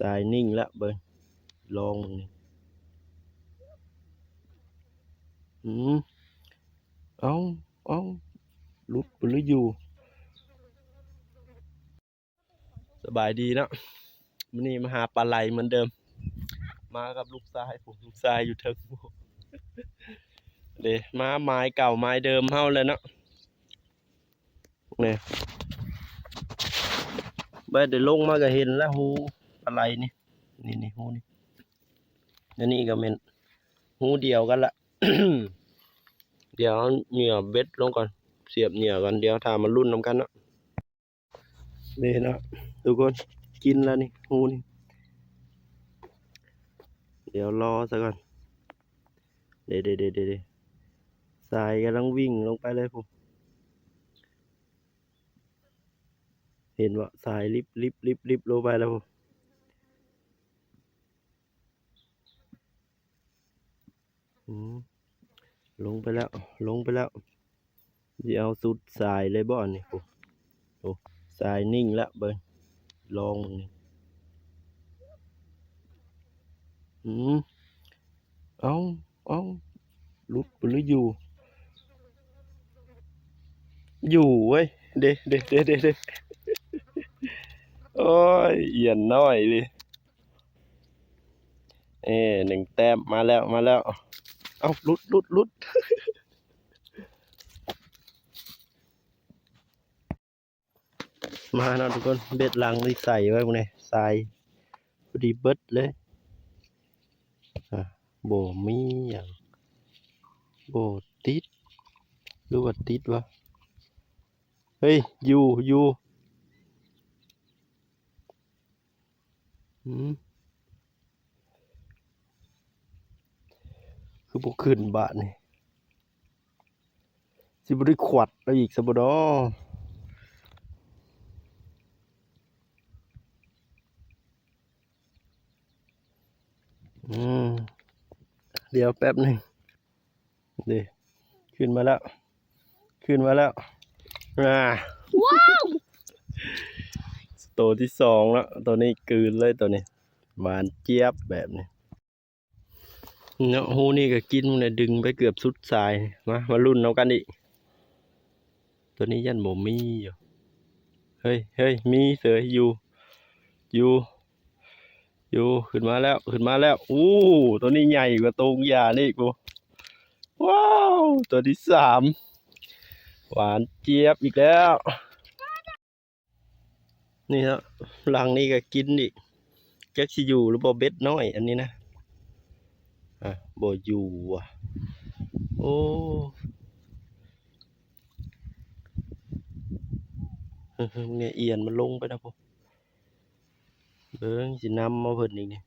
ສາຍນິ່ງລະເບິ່ງ ລອງເບິ່ງນີ້ ອືມ ເອົ້າ ເອົ້າ ຫຼຸດບໍ່ຫຼືຢູ່? ສະບາຍດີເນາະ ມື້ນີ້ມາຫາປາໄຫຼເໝືອນເດີມ ມາກັບລູກຊາຍ ຜູ້ ລູກຊາຍຢູ່ເທິງ ເດ້ ມາໝາຍເກົ່າໝາຍເດີມເຮົາແຫຼະເນາະ ນີ້ ເບິດ ໄດ້ລົງມາກໍເຫັນແລ້ວ ຮູປາໄຫຼນີ້ ນີ້ ນີ້ ຮູນີ້ ອັນນີ້ກໍແມ່ນຮູດຽວກັນລະ ດຽວເອົາເຫຍື່ອເບັດລົງກ່ອນ ສຽບເຫຍື່ອກ່ອນ ດຽວຖ້າມາລຸ້ນນຳກັນເນາະ. ນີ້ເນາະທຸກຄົນ ກິນແລ້ວນີ້ ຮູນີ້ ດຽວລໍຊະກ່ອນ ເດ້ໆໆໆ ສາຍກຳລັງວິ່ງລົງໄປເລີຍພຸ້ນ ເຫັນບໍ່ ສາຍລິບໆໆໆ ລົງໄປແລ້ວພຸ້ນ ອືມ ລົງໄປແລ້ວ ລົງໄປແລ້ວ ຊິເອົາສຸດສາຍເລີຍບໍ່ອັນນີ້ ໂອ້ ໂອ້ ສາຍນິ່ງລະເບິ່ງ ລອງເບິ່ງນີ້ ອືມ ເອົ້າ ເອົ້າ ຫຼຸດບໍ່ຫຼືຢູ່? ຢູ່ເວີຍ ເດ້ ເດ້ ເດ້ ເດ້ ໂອ້ຍ ອຽນນ້ອຍເດ້. ເອີ ໜຶ່ງແຕ້ມ ມາແລ້ວ ມາແລ້ວ ເອົ້າ ຫຼຸດ ຫຼຸດ ຫຼຸດ ມາເນາະທຸກຄົນ ເບັດຫຼັງທີ່ໃສ່ໄວ້ພວກນີ້ ສາຍພໍດີເບິດເລີຍ ອາ ບໍ່ມີຫຍັງ ບໍ່ຕິດ ຫຼືວ່າຕິດວະ ເຮີ້ຍ ຢູ່ ຢູ່ ອືມ ຄືບໍ່ຂຶ້ນບາດນີ້ ຊິບໍ່ໄດ້ຂວັດເອົາອີກຊະບໍ່ນໍ ອືມ ດຽວແປັບໜຶ່ງ ເດ້ ຂຶ້ນມາແລ້ວ ຂຶ້ນມາແລ້ວ ອາ ວ້າວ ໂຕທີສອງແລ້ວ ໂຕນີ້ກືນເລີຍ ໂຕນີ້ ຫວານຈຽບແບບນີ້ເນາະ ຮູນີ້ກໍກິນ ດຶງໄປເກືອບສຸດສາຍ ມາ ມາລຸ້ນນຳກັນອີກ ໂຕນີ້ຢ້ານບໍ່ມີຢູ່ ເຮີ້ຍ ເຮີ້ຍ ມີເສີຍ ຢູ່ ຢູ່ ຢູ່ ຂຶ້ນມາແລ້ວ ຂຶ້ນມາແລ້ວ ໂອ້ ໂຕນີ້ໃຫຍ່ກວ່າໂຕຫຍ້ານີ້ອີກ ໂອ້ ວ້າວ ໂຕທີສາມ ຫວານຈຽບອີກແລ້ວ ນີ້ເນາະ ຫຼັງນີ້ກໍກິນອີກ ຈັກຊິຢູ່ຫຼືບໍ່ ເບັດນ້ອຍອັນນີ້ນະ ອາ ບໍ່ຢູ່ວ່ະ ໂອ້ ເອີ ເອີ ເອີ ນີ້ ອຽນມັນລົງໄປນະພຸ້ນ ເບິ່ງ ຊິນຳມາເພິ່ນອີກນີ້